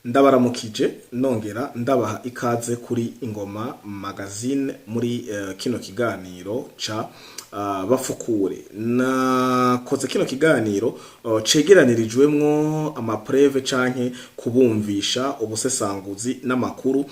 Ndabaramukije, nongera ndabaha ikaze kuri Ingoma Magazine muri kino kiganiro ca bafukure. Nakoze kino kiganiro cegeranirijwemwo ama preuves canke kubumvisha ubusesanguzi n'amakuru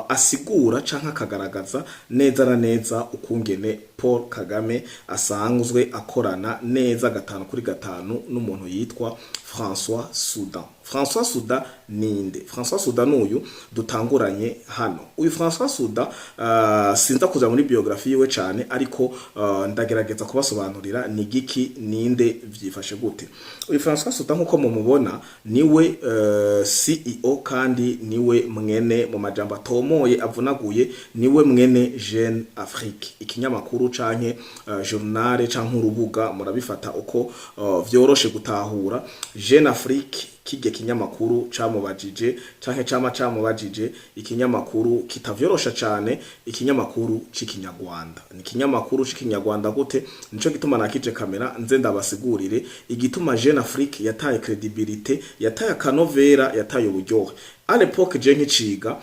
asigura canke akagaragaza neza na neza ukungene Paul Kagame asanzwe akorana neza gatanu kuri gatanu n'umuntu yitwa François Soudan. François Soudan ninde? François Soudan n'uyu dutanguranye hano. Uyu François Soudan, sinza kuja muri biographie yiwe cane, ariko ndagerageza kubasobanurira ni giki, ninde, vyifashe gute. Uyu François Soudan, nkuko mumubona, niwe CEO kandi niwe mwene, mu majambo atomoye avunaguye, niwe mwene Jeune Afrique, ikinyamakuru canke journal canke urubuga, murabifata uko vyoroshe gutahura. Jeune Afrique, kirya kinyamakuru camubajije canke cama camubajije, ikinyamakuru kitavyorosha cane, ikinyamakuru c'ikinyarwanda. Ni ikinyamakuru c'ikinyarwanda gute? Nico gituma nakije kamera nze ndabasigurire igituma Jeune Afrique yataye crédibilité, yataye akanovera, yataye uburyohe. À l'époque je nkiciga,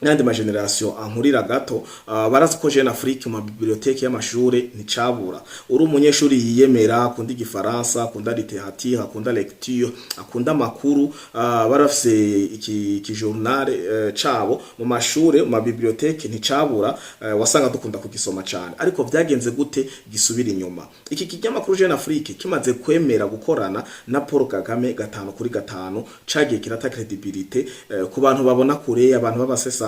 n'andi ma génération ankurira gato, barazi ko Jeune Afrique mu bibliothèque y'amashure nticabura. Uri umunyeshuri yiyemera, akunda igifaransa, akunda littérature, akunda lecture, akunda amakuru, barafise iki journal cabo mu mashure, mu ma bibliothèque nticabura, wasanga dukunda kugisoma cane. Ariko vyagenze gute gisubira inyuma? Iki kinyamakuru Jeune Afrique kimaze kwemera gukorana na Paul Kagame gatanu kuri gatanu, cagiye kirata crédibilité ku bantu babona kure. Abantu b'abasesanguzi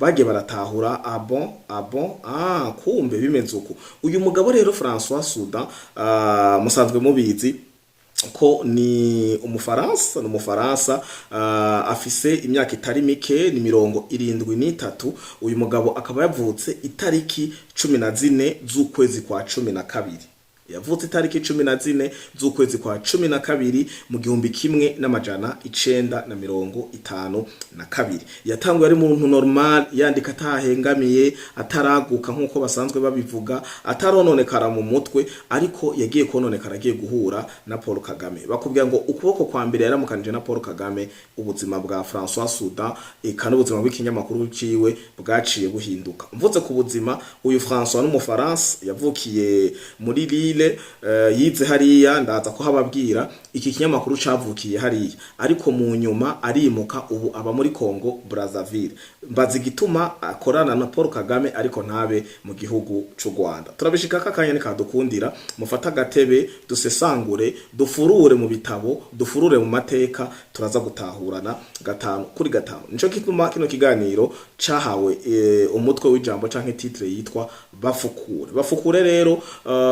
bagiye baratahura: "Ah bon, ah bon, ah kumbe bimeze uku." Uyu mugabo rero François Soudan, musanzwe mubizi ko ni umufaransa, ni umufaransa afise imyaka itari mike, ni 73. Uyu mugabo akaba yavutse itariki 14 z'ukwezi kwa 12. Yavutse itariki 14 z'ukwezi kwa 12 mu 1952. Yatanguye ari muntu normal, yandika atahengamiye, ataraguka nk'uko basanzwe babivuga, atarononekara mu mutwe, ariko yagiye kononekara agiye guhura na Paul Kagame. Bakubwira ngo ukuboko kwa mbere yaramukanije na Paul Kagame, ubuzima bwa François Soudan eka n'ubuzima bw'ikinyamakuru ciwe bwaciye buhinduka. Mvuze ku buzima, uyu François n'umufaransa yavukiye muri Lille, yize hariya, ndaza ko hababwira iki kinyamakuru cavukiye hariya, ariko mu nyuma arimuka, ubu aba muri Congo Brazzaville. Mbaza igituma akorana na Paul Kagame ariko ntabe mu gihugu c'u Rwanda. Turabishika akanya nikadukundira, mufata agatebe dusesangure, dufurure mu bitabo, dufurure mu mateka, turaza gutahurana gatanu kuri gatanu. Nico gituma kino kiganiro cahawe umutwe w'ijambo canke titre yitwa "Bafukure". Bafukure rero,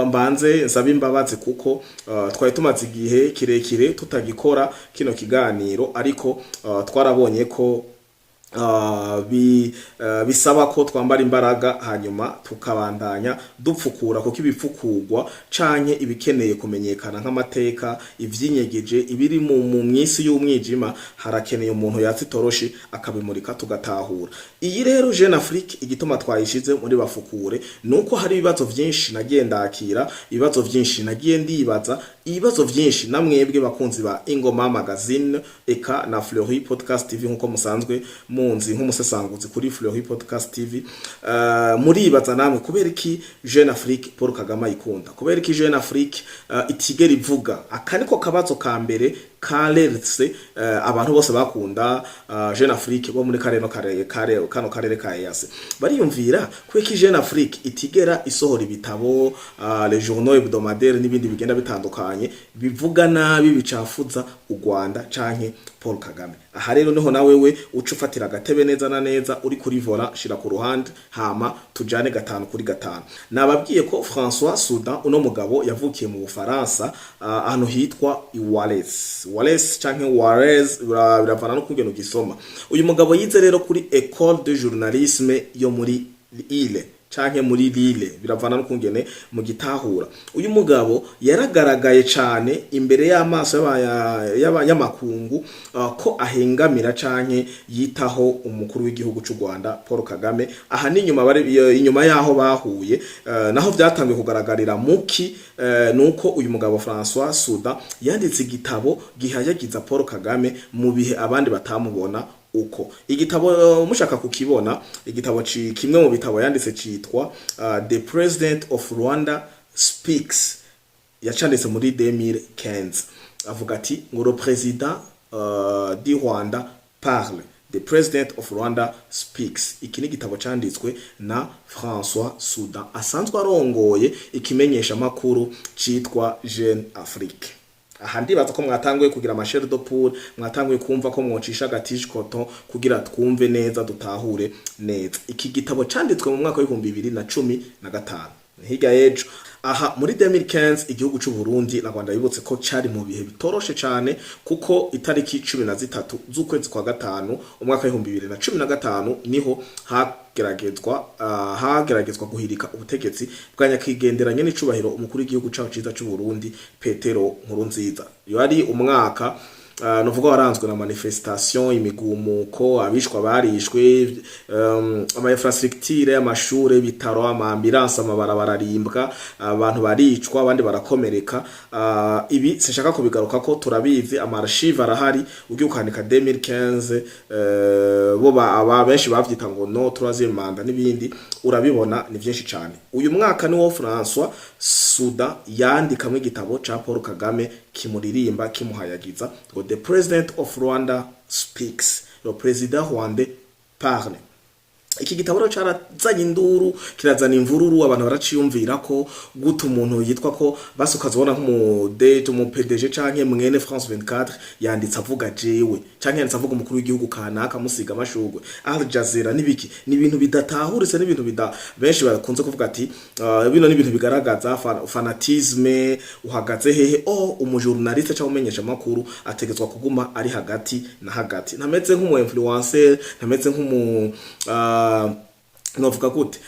mbanze nsaba imbabazi kuko twari tumaze igihe kirekire tutagikora kino kiganiro, ariko twarabonye ko bisaba ko twambara imbaraga, hanyuma tukabandanya dupfukura, kuko ibipfukurwa canke ibikeneye kumenyekana nk'amateka, ivyinyegeje, ibiri mu mwisi y'umwijima, harakeneye umuntu yatsa itoroshi akabimurika tugatahura. Iyi rero Jeune Afrique, igituma twayishize muri bafukure nuko hari ibibazo vyinshi nagiye ndakira, ibibazo vyinshi nagiye ndibaza, ibibazo vyinshi namwebwe bakunzi ba Ingoma Magazine eka na Fleury Podcast TV, nkuko musanzwe munzi nk'umusesanguzi kuri Fleury Podcast TV, muribaza namwe kubera iki Jeune Afrique Paul Kagame ayikunda, kubera iki Jeune Afrique itigera ivuga. Aka niko kabazo ka mbere kareretse abantu bose bakunda Jeune Afrique bo muri kareno kare kare kano karere ka EAC. Bariyumvira kubera iki Jeune Afrique itigera isohora ibitabo, les journaux hebdomadaires n'ibindi bigenda bitandukanye bivuga nabi, bicafuza u Rwanda canke Paul Kagame. Aha rero niho nawe we uca ufatira agatebe neza na neza, uri kuri volant shira ku ruhande, hama tujane gatanu kuri gatanu. Nababwiye ko François Soudan, uno mugabo yavukiye mu Bufaransa, ahantu hitwa Wales, Wales canke Wales, biravana no kungena ugisoma. Uyu mugabo yize rero kuri École de Journalisme yo muri Lille canke Canke muri Lille, biravana n'ukungene mu gitahura. Uyu mugabo yaragaragaye cane imbere y'amaso y'amakungu ko ahengamira canke yitaho umukuru w'igihugu c'u Rwanda Paul Kagame. Aha ni inyuma bari inyuma yaho bahuye, naho vyatangiye kugaragarira muki, nuko uyu mugabo François Soudan yanditse igitabo gihayagiza Paul Kagame mu bihe abandi batamubona uko. Igitabo, mushaka kukibona, igitabo kimwe mu bitabo yanditse citwa The President of Rwanda Speaks. Yacanditse muri 2015, avuga ati ngo "Le président du Rwanda parle", "The President of Rwanda Speaks". Iki ni igitabo canditswe na François Soudan, asanzwe arongoye ikimenyesha makuru citwa Jeune Afrique. Aha ndibaza ko mwatanguye kugira ama chair de poule, mwatanguye kumva ko mwocisha agatige coton kugira twumve neza, dutahure neza. Iki gitabo canditswe mu mwaka w'2015, hirya y'ejo. Aha muri 2015, igihugu c'u Burundi na Rwanda bibutse ko cari mu bihe bitoroshe cane, kuko itariki 13 z'ukwezi kwa gatanu umwaka w'2015 niho hageragezwa guhirika ubutegetsi bwa nyakwigenderanye n'icubahiro umukuru w'igihugu cacu ciza c'u Burundi Petero Nkurunziza. Yo ari umwaka nuvuga waranzwe na manifestation, imigumuko, abishwa barishwe, ama infrastructure, amashure, ibitaro, ama ambulance, amabarabara arimbwa, abantu baricwa, abandi barakomereka. Ibi sinshaka kubigaruka ko turabizi, ama archive arahari. Ugiye ukandika 2015, bo aba benshi bavyita ngo non troisième mandat n'ibindi, urabibona ni vyinshi cane. Uyu mwaka niwo François Soudan yandikamwo igitabo ca Paul Kagame kimuririmba, kimuhayagiza, ngo "The President of Rwanda Speaks", "Le président rwandais parle". Iki gitabo rero carazanye induru, kirazana imvururu, abantu baraciyumvira ko guta umuntu yitwa ko basukaza ubona nk'umu DG, umu PDG canke mwene France 24 yanditse avuga jewe, canke yanditse avuga umukuru w'igihugu kanaka, amusiga amashurwe, Al Jazeera n'ibiki. Ni ibintu bidatahuritse, n'ibintu bida benshi bakunze kuvuga ati bino ni ibintu bigaragaza fanatisme. Uhagaze hehe? Oh, umujournaliste cyangwa umenyesha makuru ategetswa kuguma ari hagati na hagati, ntameze nk'umu influencer, ntameze nk'umu novuga gute,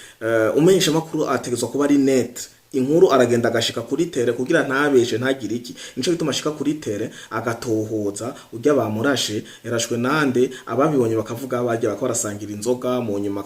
umenyesha makuru ategetswa kuba ari neutre. Inkuru aragenda agashika kuri terrain kugira ntabeshe, ntagire iki. Nico gituma ashika kuri terrain agatohoza urya bamurashe yarashwe nande, ababibonye bakavuga bajya bakora barasangira inzoga, mu nyuma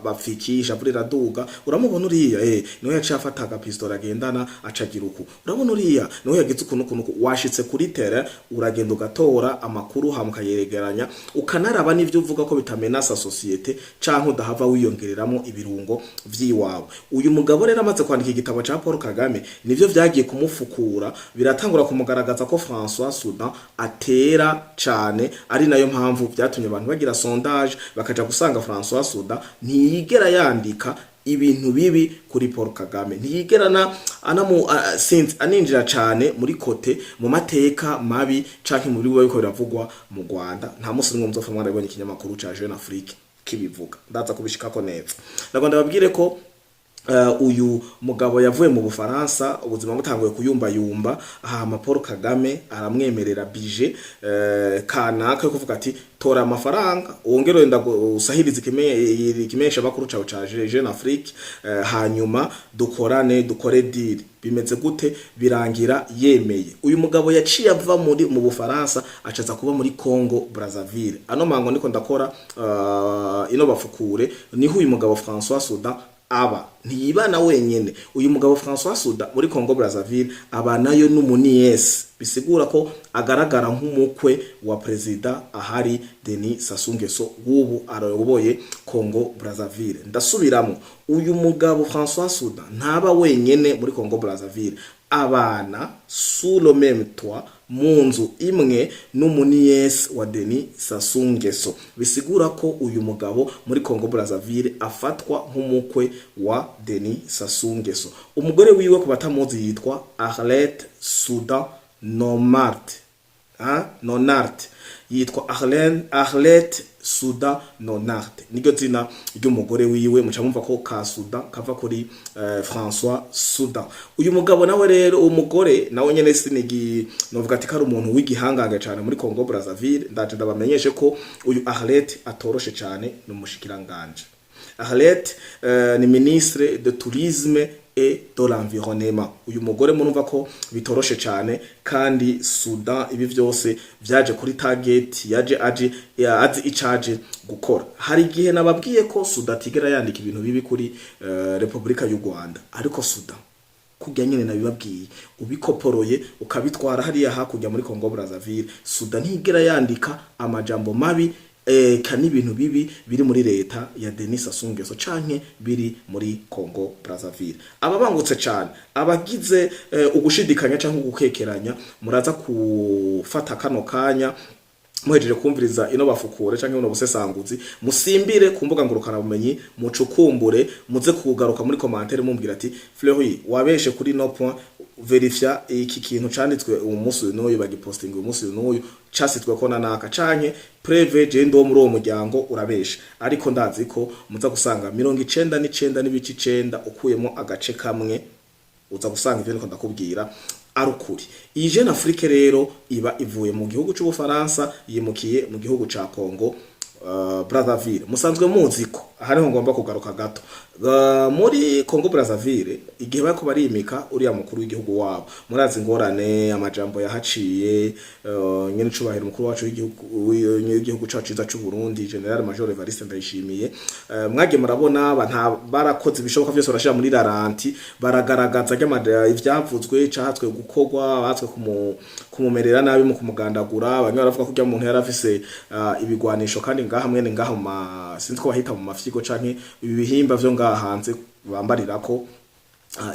bapfikisha vura iraduga. Uramubona uriya, niwe yaciye afata agapistola agendana, acagira uku. Urabona uriya, niwe yagize ukuntu ukuntu. Washitse kuri terrain, uragenda ugatora amakuru, hama ukayegeranya, ukanaraba n'ivyo uvuga ko bitamenasa société canke udahava wiyongereramo ibirungo vy'iwawe. Uyu mugabo rero amaze kwandika igitabo ca Paul Kagame, nivyo vyagiye kumufukura, biratangura kumugaragaza ko François Soudan atera cane. Ari nayo mpamvu vyatumye abantu bagira sondage, bakaja gusanga François Soudan ntiyigera yandika ibintu bibi kuri Paul Kagame, ntiyigera na anamu sinzi aninjira cane muri côté mu mateka mabi canke mu bibi bariko biravugwa mu Rwanda. Nta musi n'umwe muzopfa mwarabonye ikinyamakuru ca Jeune Afrique kibivuga. Ndaza kubishikako neza. Ndagomba ndababwire ko uyu mugabo yavuye mu Bufaransa ubuzima butanguye kuyumbayumba, hama Paul Kagame aramwemerera budget kanaka yo kuvuga ati tora amafaranga wongere wenda usahirize ikimesha makuru cawe ca Jeune Afrique, hanyuma dukorane, dukore deal. Bimeze gute? Birangira yemeye. Uyu mugabo yaciye ava muri mu Bufaransa, acaza kuba muri Congo Brazzaville. Ano mango niko ndakora ino bafukure, niho uyu mugabo François Soudan aba. Ntiyibana wenyene. Uyu mugabo François Soudan muri Congo Brazzaville abanayo n'umu nièce, bisigura ko agaragara nk'umukwe wa perezida ahari Denis Sassou Nguesso w'ubu ayoboye Congo Brazzaville. Ndasubiramo, uyu mugabo François Soudan ntaba wenyene muri Congo Brazzaville, abana sous le même toit, mu nzu imwe n'umu nièce wa Denis Sassou Nguesso, bisigura ko uyu mugabo muri Congo Brazzaville afatwa nk'umukwe wa Denis Sassou Nguesso. Umugore wiwe, ku batamuzi, yitwa Arlette Soudan Nomart, Nonart. Yitwa Arlette Soudan Nonart, niryo zina ry'umugore wiwe. Muca mumva ko ka Soudan kava kuri François Soudan. Uyu mugabo nawe rero, umugore nawe nyene sinigi novuga ati kari umuntu w'igihangange cyane muri Congo Brazzaville. Ndaje ndabamenyeshe ko uyu Arlette atoroshe cyane, ni umushikiranganje. Arlette ni ministre de tourisme et de l'environnement. Uyu mugore murumva ko bitoroshe cyane, kandi Soudan ibi vyose vyaje kuri target, yaje aje azi icaje gukora. Hari igihe nababwiye ko Soudan atigera yandika ibintu bibi kuri Republika y'u Rwanda, ariko Soudan kurya nyene nabibabwiye, ubikoporoye ukabitwara hariya hakurya muri Congo Brazzaville, Soudan ntigera yandika amajambo mabi ka n'ibintu bibi biri muri leta ya Denis Sassou Nguesso canke biri muri Congo Brazzaville. Ababangutse cane, abagize ugushidikanya canke ugukekeranya, muraza kufata kano kanya muhejeje kumviriza ino bafukure canke buno busesanguzi, musimbire ku mbuga ngurukana bumenyi, mucukumbure, muze kugaruka muri commentaire mumbwira ati: "Fleury, wabeshe kuri no point, verifya iki kintu canditswe uyu munsi n'uyu, bagipostinga uyu munsi n'uyu, casitwe ko nanaka, canke preuve je ndi wo muri uwo muryango, urabesha." Ariko ndazi ko muza gusanga 99.9, ukuyemo agace kamwe, uza gusanga ivyo niko ndakubwira ari ukuri. Iyi Jeune Afrique rero iba ivuye mu gihugu c'Ubufaransa, yimukiye mu gihugu ca Congo Brazzaville. Musanzwe muzi ko aha niho ngomba kugaruka gato. Muri Congo Brazzaville, igihe bariko barimika uriya mukuru w'igihugu wabo, murazi ingorane, amajambo yahaciye. Nyene icubahiro umukuru wacu w'igihugu cacu ciza c'u Burundi, General Major Evariste Ndayishimiye, mwagiye murabona barakoze ibishoboka vyose, barashira muri ralenti, baragaragaza ivyavuzwe, cahatswe gukorwa, batswe kumumerera nabi mu kumugandagura. Bamwe baravuga ko urya muntu yari afise ibigwanisho, kandi ngaha mwene ngaha mu sinzi ko bahita mu mafyigo canke ibi bihimba vyo ngaha hanze bambarirako,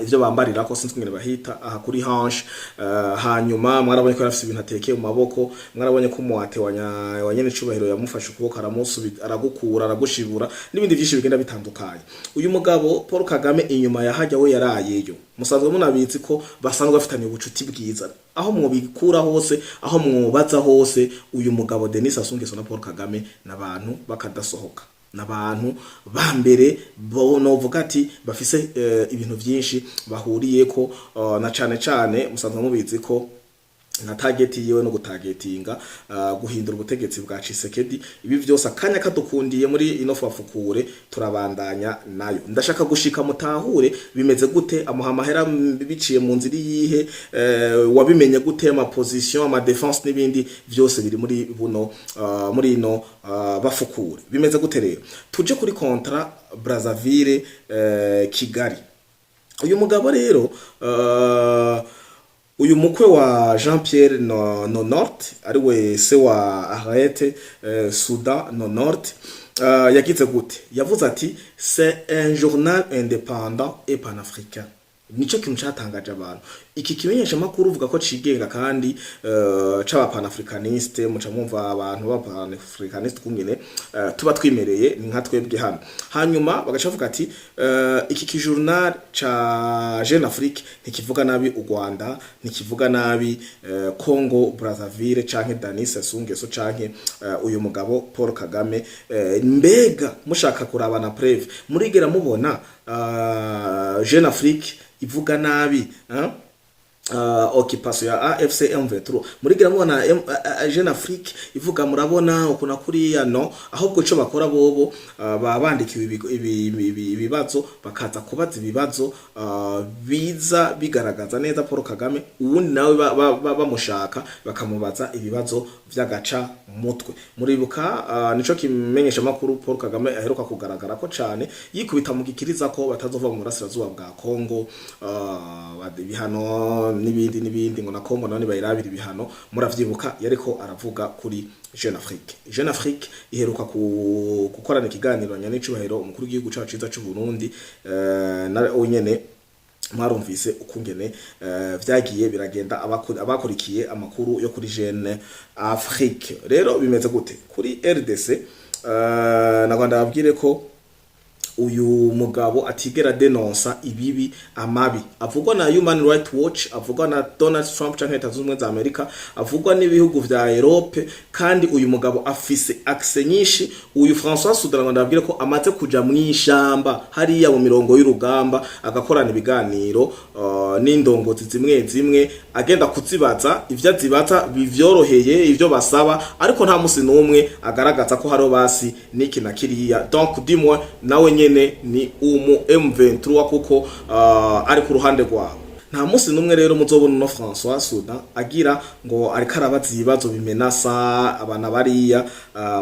ivyo bambarirako, sinzi ingene bahita, aha kuri hanche. Hanyuma mwarabonye ko yarafise ibintu atekeye mu maboko, mwarabonye ko umuwate wa nyene icubahiro yamufashe ukuboko, aramusubiza, aragukura, aragushibura, n'ibindi vyinshi bigenda bitandukanye. Uyu mugabo Paul Kagame inyuma yahajya we yarayeyo, musanzwe munabizi ko basanzwe bafitanye ubucuti bwiza. Aho mwobikura hose, aho mwobaza hose, uyu mugabo Denis Sassou Nguesso na Paul Kagame n'abantu bakadasohoka, n'abantu ba mbere bo novuga ati bafise ibintu vyinshi bahuriyeko, na cane cane musanzwe mubizi ko na target yiwe no gutagetinga guhindura ubutegetsi bwa Tshisekedi. Ibi vyose akanya kadukundiye muri ino fafukure turabandanya nayo. Ndashaka gushika mutahure bimeze gute, amuha amahera biciye mu nzira iyihe, wabimenye gute, ama position, ama défense n'ibindi vyose biri muri buno muri ino bafukure. Bimeze gute rero? Tuje kuri contrat Brazzaville Kigali. Uyu mugabo rero, uyu mukwe wa Jean Pierre Nonort, ariwe se wa Arlette Soudan Nonort, yagize gute? Yavuze ati: "C'est un journal indépendant et panafricain." Nico kintu catangaje abantu. Iki kimenyesha makuru uvuga ko cigenga kandi c'aba panafricaniste, muca mwumva abantu ba panafricaniste kungene tuba twimereye, ni nka twebwe hano. Hanyuma bagaca bavuga ati iki ki journal ca Jeune Afrique ntikivuga nabi u Rwanda, ntikivuga nabi Congo Brazzaville canke Denis Sassou Nguesso canke uyu mugabo Paul Kagame. Mbega mushaka kuraba na preuve, murigera mubona Jeune Afrique ivuga nabi occupation ya AFC M23? Murigira mubona Jeune Afrique ivuga murabona ukuntu kuriya? No ahubwo ico bakora bobo, baba bandikiwe ibibazo, bakaza kubaza ibibazo biza bigaragaza neza Paul Kagame. Uwundi nawe bamushaka bakamubaza ibibazo vy'agaca mutwe. Muribuka nico kimenyesha makuru Paul Kagame aheruka kugaragara ko cane yikubita mu gikiriza ko batazova mu burasirazuba bwa Kongo, ibihano n'ibindi n'ibindi, ngo na Kongo none bayirabira ibihano. Muravyibuka yariko aravuga kuri Jeune Afrique. Jeune Afrique iheruka gukorana ikiganiro na n'icubahiro umukuru w'igihugu cacu ciza c'u Burundi, na nyene mwarumvise ukungene vyagiye biragenda, abakurikiye amakuru yo kuri Jeune Afrique. Rero bimeze gute kuri RDC? Nagwanda babwire ko uyu mugabo atigera denonsa ibibi, amabi avugwa na Human Rights Watch, avugwa na Donald Trump canke Leta Zunze Ubumwe za Amerika, avugwa n'ibihugu vya Europe. Kandi uyu mugabo afise accès nyinshi. Uyu François Soudan ngo ndababwire ko amaze kuja mw'ishamba hariya mu mirongo y'urugamba, agakorana ibiganiro n'indongozi zimwe zimwe, agenda kuzibaza ivyo azibaza bivyoroheye, ivyo basaba, ariko nta musi n'umwe agaragaza ko hariho basi niki na kiriya. Donc du moins nawe nyene nyene ni umu M23, kuko ari ku ruhande rwabo. Nta munsi n'umwe rero muzobona uno François Soudan agira ngo ariko arabaza ibibazo bimenasa abana bariya,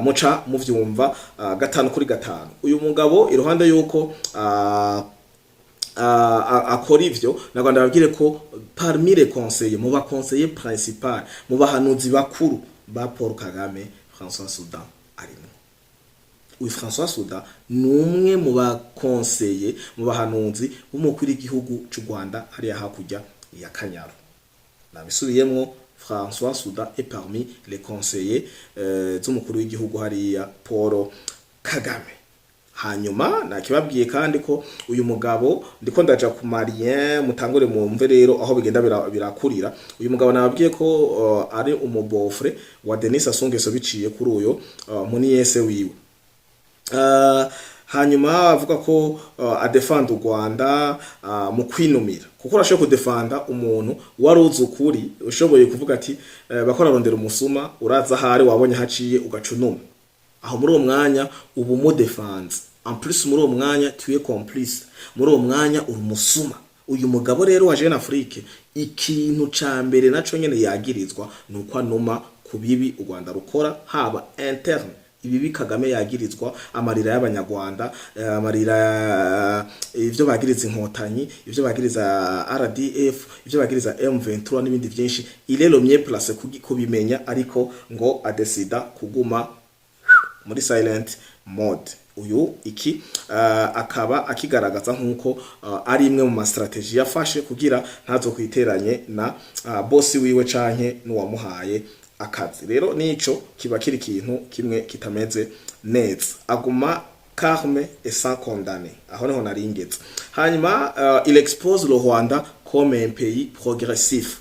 muca muvyumva gatanu kuri gatanu. Uyu mugabo, iruhande yuko akora ivyo, nagwanda babwire ko parmi les conseillers, mu ba conseiller principal, mu bahanuzi bakuru ba Paul Kagame, François Soudan arimo. Uyu François Soudan ni umwe mu ba conseillers, mu bahanuzi b'umukuru w'igihugu c'u Rwanda hariya hakurya ya Kanyaru. Nabisubiyemwo, François Soudan est parmi les conseillers z'umukuru w'igihugu hariya Paul Kagame. Hanyuma nakibabwiye kandi ko uyu mugabo, ndiko ndaja ku marien, mutangure mumve rero aho bigenda birakurira. Uyu mugabo nababwiye ko ari umu beau-frère wa Denis Sassou Nguesso, biciye kuri uyo munièce wiwe. Hanyuma avuga ko adefanda u Rwanda mu kwinumira, kuko urashoboye kudefanda umuntu wari uzi ukuri, ushoboye kuvuga ati bakora arondera umusuma, uraza ahari wabonye haciye ugaca unuma aho. Muri uwo mwanya uba umudefanze, en plus muri uwo mwanya tu es complice, muri uwo mwanya uri umusuma. Uyu mugabo rero wa Jeune Afrique, ikintu ca mbere naco nyene yagirizwa nuko anuma ku bibi u Rwanda rukora, haba interne, ibibi Kagame yagirizwa, amarira y'Abanyarwanda, amarira, ivyo bagiriza Inkotanyi, ivyo bagiriza RDF, ivyo bagiriza M23 n'ibindi vyinshi. Il est le mieux placé kubimenya, ariko ngo adesida kuguma muri silent mode. Uyu iki akaba akigaragaza nkuko ari imwe mu ma stratégies yafashe kugira ntazo kwiteranye na bosi wiwe canke n'uwamuhaye akazi. Rero nico kiba kiri ikintu kimwe kitameze neza, aguma calme et sans condamner. Aho niho naringeze. Hanyuma il expose le Rwanda comme un pays progressif.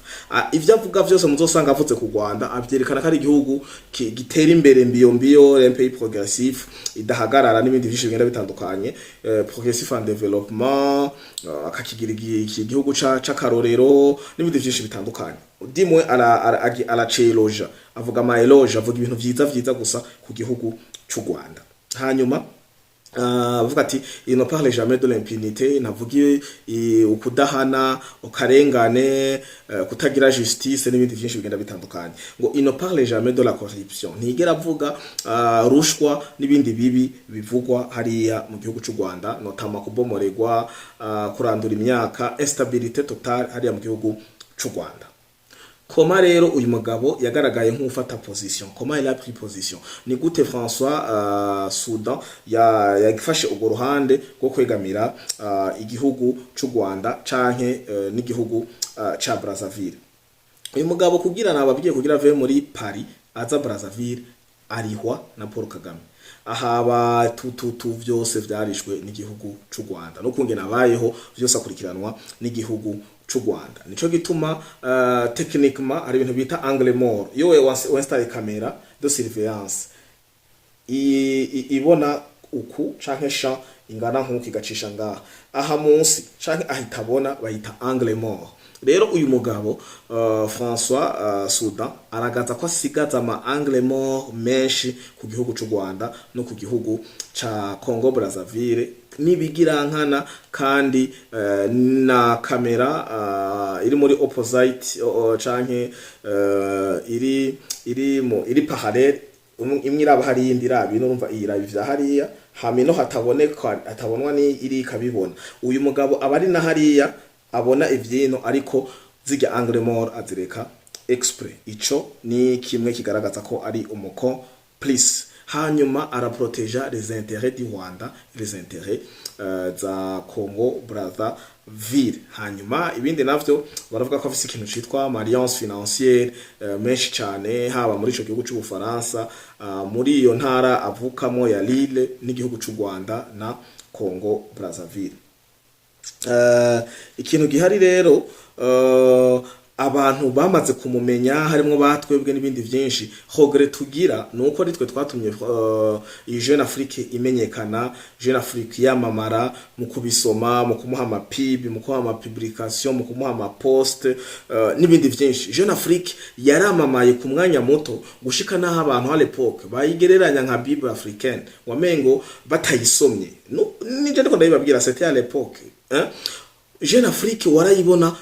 Ivyo avuga vyose muzosanga avuze ku Rwanda, avyerekana ko ari igihugu gitera imbere mbiyo mbiyo, un pays progressif idahagarara n'ibindi vyinshi bigenda bitandukanye, progressif en développement, akakigira igihugu c'akarorero n'ibindi vyinshi bitandukanye. Dimwe araceloja, avuga ama éloges, avuga ibintu vyiza vyiza gusa ku gihugu c'u Rwanda. Hanyuma avuga ati il ne parle jamais de l'impunité, ntavuga ukudahana, ukarengane, kutagira justice n'ibindi vyinshi bigenda bitandukanye. Ngo il ne parle jamais de la corruption, ntigera avuga rushwa n'ibindi bibi bivugwa hariya mu gihugu c'u Rwanda, notamment kubomoregwa, kurandura imyaka, instabilité totale hariya mu gihugu c'u Rwanda. Comment rero uyu mugabo yagaragaye nk'ufata position? Comment il a pris position? Ni gute François Soudan yafashe urwo ruhande rwo kwegamira igihugu c'u Rwanda canke n'igihugu ca Brazzaville? Uyu mugabo, kugira nababwiye, kugira ave muri Paris aza Brazzaville, arihwa na Paul Kagame. Ahaba tututu vyose vyarishwe n'igihugu c'u Rwanda, no kungena abayeho vyose akurikiranwa n'igihugu c'u Rwanda. Nico gituma techniquement hari ibintu bita angle mort. Iyo we caméra de surveillance ibona uku canke champ ingana nk'uko, igacisha ngaha aha munsi canke ahita abona, bayita angle mort. Rero uyu mugabo François Soudan aragaza ko asigaza ama angle mort menshi ku gihugu c'u Rwanda no ku gihugu ca Congo Brazzaville n'ibigirankana, kandi na kamera iri muri opposite canke iri mu iri parallèle, imwe iraba hariya, indi iraba ino. Urumva iyi iraba ivya hariya, hama ino hataboneka, hatabonwa ni iri ikabibona. Uyu mugabo aba ari na hariya abona ivyino, ariko zirya angle mort azireka exprès. Ico ni kimwe kigaragaza ko ari umu complice. Hanyuma araproteja les intérêts du Rwanda, les intérêts za Congo Brazzaville. Hanyuma ibindi navyo baravuga ko afise ikintu citwa alliance financière menshi cane, haba muri ico gihugu c'u Bufaransa, muri iyo ntara avukamo ya Lille, n'igihugu c'u Rwanda na Congo Brazzaville. Ikintu gihari rero, Abantu bamaze kumumenya, harimwo batwebwe n'ibindi vyinshi. Regret tugira nuko nitwe twatumye iyi Jeune Afrique imenyekana, Jeune Afrique yamamara mu kubisoma, mu kumuha ama pub, mu kumuha ama publication, mu kumuha ama post n'ibindi vyinshi. Jeune Afrique yaramamaye ku mwanya muto, gushika naho abantu à l'époque bayigereranya nka Bible africaine, wamengo batayisomye. No, nije ndiko ndabibabwira, c'était à l'époque, hein? Jeune Afrique warayibona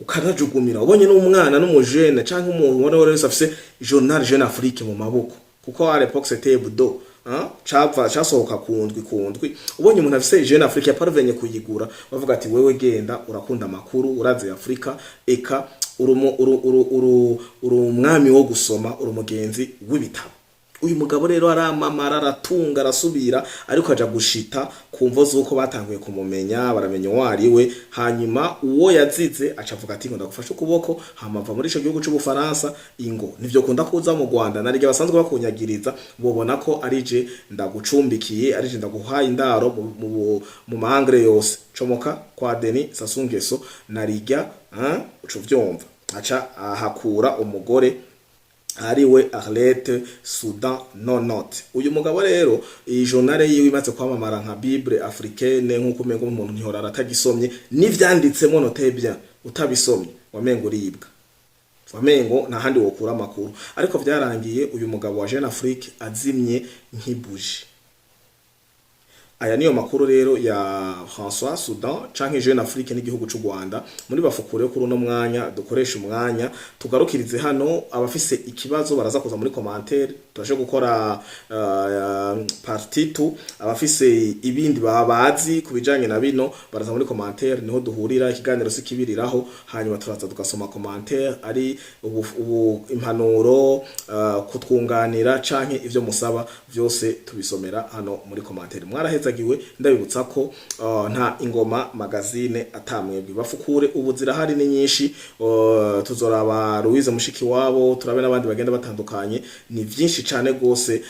ukanajugumira ubonye n'umwana n'umujene canke umuntu ubona wese afise journal Jeune Afrique mu maboko, kuko à l'époque c'était hebdo, hein? Cava casohoka kundwi kundwi. Ubonye umuntu afise Jeune Afrique yaparvenye kuyigura, bavuga ati: "Wewe genda urakunda amakuru, uraze Afrika, eka uru umwami wo gusoma, uri umugenzi w'ibitabo." Uyu mugabo rero aramamara, aratunga, arasubira, ariko aja gushita ku mvo z'uko batanguye kumumenya, baramenya uwo ari we. Hanyuma uwo yazize aca avuga ati: "Ngo ndagufashe ukuboko." Hama ava muri ico gihugu c'Ubufaransa, ingo nivyo kunda kuza mu Rwanda, narige basanzwe bakunyagiriza, bobona ko arije ndagucumbikiye, arije ndaguhaye indaro mu mahangre yose. Comoka kwa Denis Sassou Nguesso narijya, hein, uco vyumva, aca ahakura umugore ariwe Arlette Soudan Nonot. Uyu mugabo rero, iyi journal yiwe imaze kwamamara nka Bible africaine, nkuko umengo umuntu ntihora atagisomye n'ivyanditsemo, note bien, utabisomye wamengo uribwa, wamengo nta handi wokura amakuru. Ariko vyarangiye uyu mugabo wa Jeune Afrique azimye nk'ibuji. Aya niyo makuru rero ya François Soudan canke Jeune Afrique n'igihugu c'u Rwanda. Muri bafukure kuri uno mwanya, dukoresha umwanya tugarukirize hano. Abafise ikibazo baraza kuza muri commentaire, turaje gukora partie 2. Abafise ibindi babazi kubijanye na bino baraza muri commentaire, niho duhurira. Ikiganiro sikibiriraho, hanyuma turaza tugasoma commentaire, ari ubu impanuro, kutwunganira canke ivyo musaba vyose tubisomera hano muri commentaire. Mwarahezagiwe. Ndabibutsa ko nta Ingoma Magazine atamwebwe. Bafukure ubu zirahari ni nyinshi. Tuzoraba Louise Mushikiwabo, turabe n'abandi bagenda batandukanye, ni vyinshi cane gose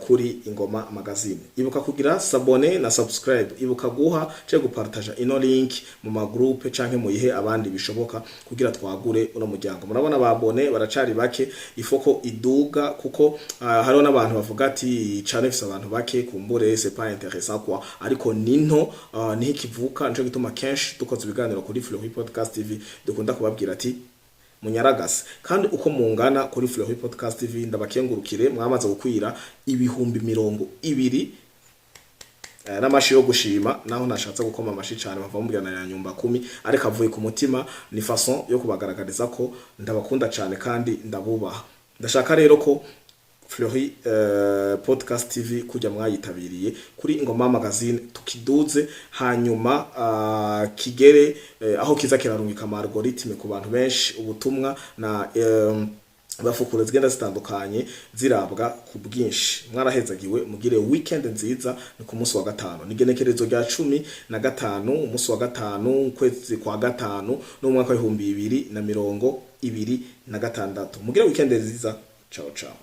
kuri Ingoma Magazine. Ibuka kugira s'abonner na subscribe, ibuka guha ce gupartager ino link mu ma groupe canke muyihe abandi bishoboka kugira twagure uno muryango. Murabona ba abonnés baracari bake, ifoko iduga, kuko hariho n'abantu bavuga ati cane ifise abantu bake, kumbure c'est pas intéressant quoi, ariko ninto niho ikivuka. Nico gituma kenshi dukoze ibiganiro kuri Fleury Podcast TV dukunda kubabwira ati munyaragase. Kandi uko mungana kuri Fleury Podcast TV, ndabakengurukire, mwamaze gukwira 20,000 n'amashi yo gushima. Naho nashatse gukoma amashi cyane, bava mubwira na nyumba kumi, ariko avuye ku mutima, ni façon yo kubagaragariza ko ndabakunda cyane kandi ndabubaha. Ndashaka rero ko Fleury Podcast TV kujya mwayitabiriye kuri Ingoma Magazine tukiduze, hanyuma kigere aho kiza kirarungika ama algorithme ku bantu benshi, ubutumwa na bafukura zigenda zitandukanye zirabwa ku bwinshi. Mwarahezagiwe, mugire weekend nziza. Ni ku munsi wa gatanu, ni igenekerezo rya 15, umunsi wa gatanu, ukwezi kwa gatanu, n'umwaka w'2026. Mugire weekend nziza. Ciao ciao.